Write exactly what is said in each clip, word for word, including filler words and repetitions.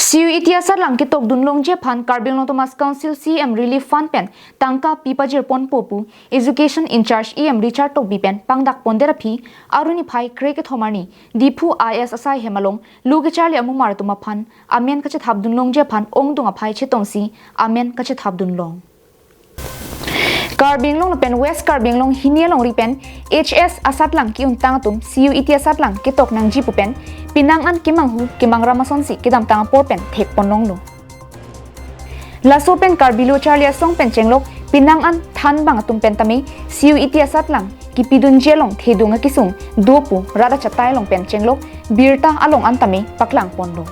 C U E T asatlang ketokdun longji aphan Karbi Anglong Autonomous Council C M Relief Fund pen tangka pi pajirponpo pu Education in-charge E M Richard Tokbi pen pangdakpondet aphi arni phai kre kethom arni Diphu I A S asaihem along lo kecharli amumar atum aphan amen kachethapdun longji aphan ongdung aphai chetongsi amen kachethapdun long. Karbi Anglong lapen West Karbi Anglong hini alongri pen H S asatlang ki-untang atum C U E T asatlang ketok nangji pu pen penang an kemanghu kemangram asonsi kedamtang apor pen thekpon longlo. Laso pen Karbi Lo Charli Asong pen chenglok penang an thanbang atum pen tame C U E T asatlang kipidunji along thedung akisung do pu rat achatai along pen chenglok birta along an tame paklangponlo.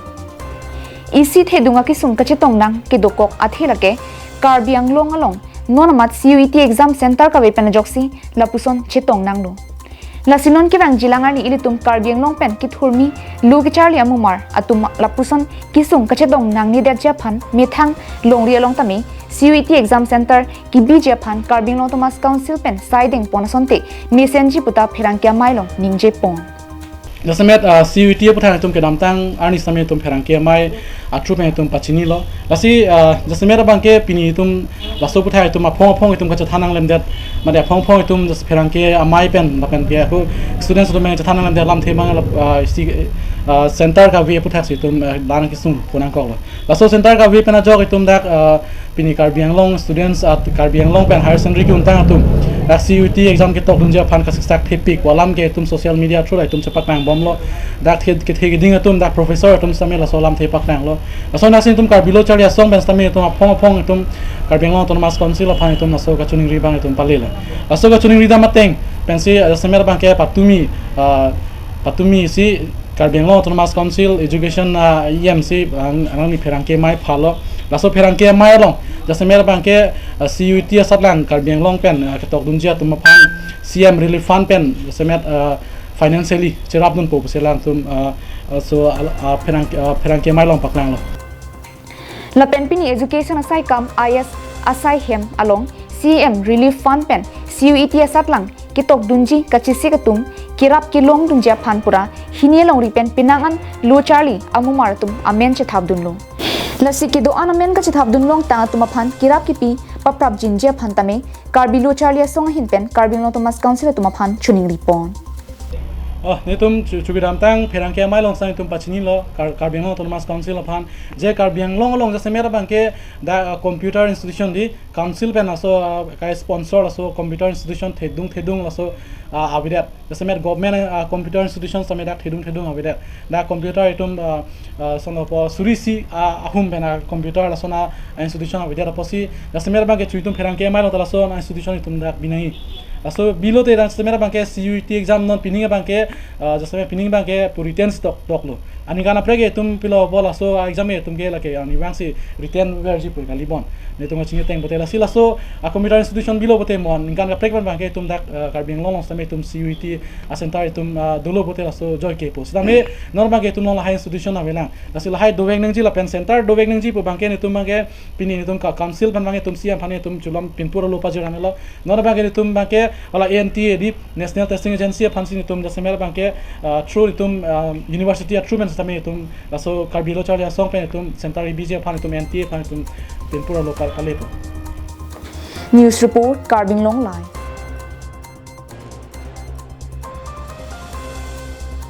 Isi thedung akisung kachetong nang kedokok athe lake Karbi Anglong along non amat C U E T exam center kave pen ajoksi lapuson chetong nanglo. Lasi non kevangjilang arni ilitum Karbi Anglong pen kethurmi lo kecharli amumar atum lapuson kisung kachetong nangnedetji aphan methang longri along tame C U E T exam center kibiji aphan Karbi Anglong Autonomous Council pen saidengpon asonte mesenji puta pherangke amei along ningjepon. Jasemet, ah, C U E T aputhak itum kedamtang arni sitame itum pherangke amei athru pen itum pachinilo. Lasi, ah, jasemet abangke pini itum laso aputhak itum aphong aphong itum kachethan nanglemdet. Mate aphong aphong itum jas pherangke amei pen lapen pi ako students itum pen chethan nanglemdet lamthe abang la, ah, si, ah, center kave aputhak si itum, ah, dan kisung pon nangkoklo. Laso center kave pen ajok itum dak, ah, pini Karbi Anglong students at Karbi Anglong pen higher secondary ki-untang atum dak C U E T exam ketokdunji aphan kasiksak thepik pu alam ke itum social media through itum chepaklangbomlo. Dak the kethe keding atum dak professor atum sitame laso lamthe paklanglo. Laso nasi itum Karbi Lo Charli Asong pen sitame itum aphong aphong itum Karbi Anglong Autonomous Council aphan itum laso kachiningri abang itum palelo. Laso kachiningri dam ateng pensi, ah, jasemet abangke patumi, ah, patumi si Karbi Anglong Autonomous Council Education, ah, E M si, ah, anang ni pherangke amei phalo. Laso pherangke amei along jasemet abangke, ah, C U E T asatlang Karbi Anglong pen, ah, ketokdunji atum aphan C M Relief Fund pen jasemet, ah, financially cherapdunpo pusi alangtum, ah, ah, so, ah, ah, pherang, ah, pherangke amei along paklanglo. Lapen pini education asaikam I A S asaihem along C M Relief Fund pen C U E T asatlang ketokdunji kachesik atum kerap kelongdunji aphan pura hini alongri pen penang an lo charli amumar atum amen chethapdunlo. Lasi kedo-an amen kachethapdun longtang atum aphan kerap kipi paprapjinji aphan tame Karbi Lo Charli Asong ahin pen Karbi Anglong Autonomous Council atum aphan chiningripon. Oh, netum chu-, chukidamtang pherangke amei along sang itum pachinilo Kar-, Karbi Anglong Autonomous Council aphan, je Karbi Anglong along jasemet abangke dak, uh, computer institution di council pen laso, uh, kai sponsor laso computer institution thedung thedung laso, uh, avedet. Jasemet government, uh, computer institution sitame dak thedung thedung avedet. Dak computer itum, uh, uh, sonopo suri isi, uh, ahum pen, uh, computer lason, uh, institution avedet apotsi jasemet abangke chu itum pherangke amei along ta lason, uh, institution itum dak binangji. Laso bilote jasemet abangke C U E T exam non pining abangke, uh, jasemet pining abangke pu written si tok toklo. Aningkan kaprek itum pilo bo laso exam itum ke lake arnivang si written verji pu kalibon. Netum kachini ateng pote lasi laso a computer institution bilo pote mo aningkan kaprek abangke itum dak, uh, Karbi Anglong along sitame itum C U E T a center itum, uh, dolo pote laso joike po. Sitame non abangke itum along lahai institution avelang. Lasi lahai dovek nangji lapen center dovek nangji pu abangke netum abangke pini netum ka council aphan abangke itum C M aphan itum chulom pinpur alo pajir anelo. Non abangke netum abangke hala N T A di National Testing Agency aphan si netum jasemet abangke, uh, through netum, uh, university a through pen sitame netum laso Karbi Lo Charli Asong pen netum center ibiji aphan netum N T A aphan netum pinpur alo pa-, palepo. News report, Karbi Anglong Live.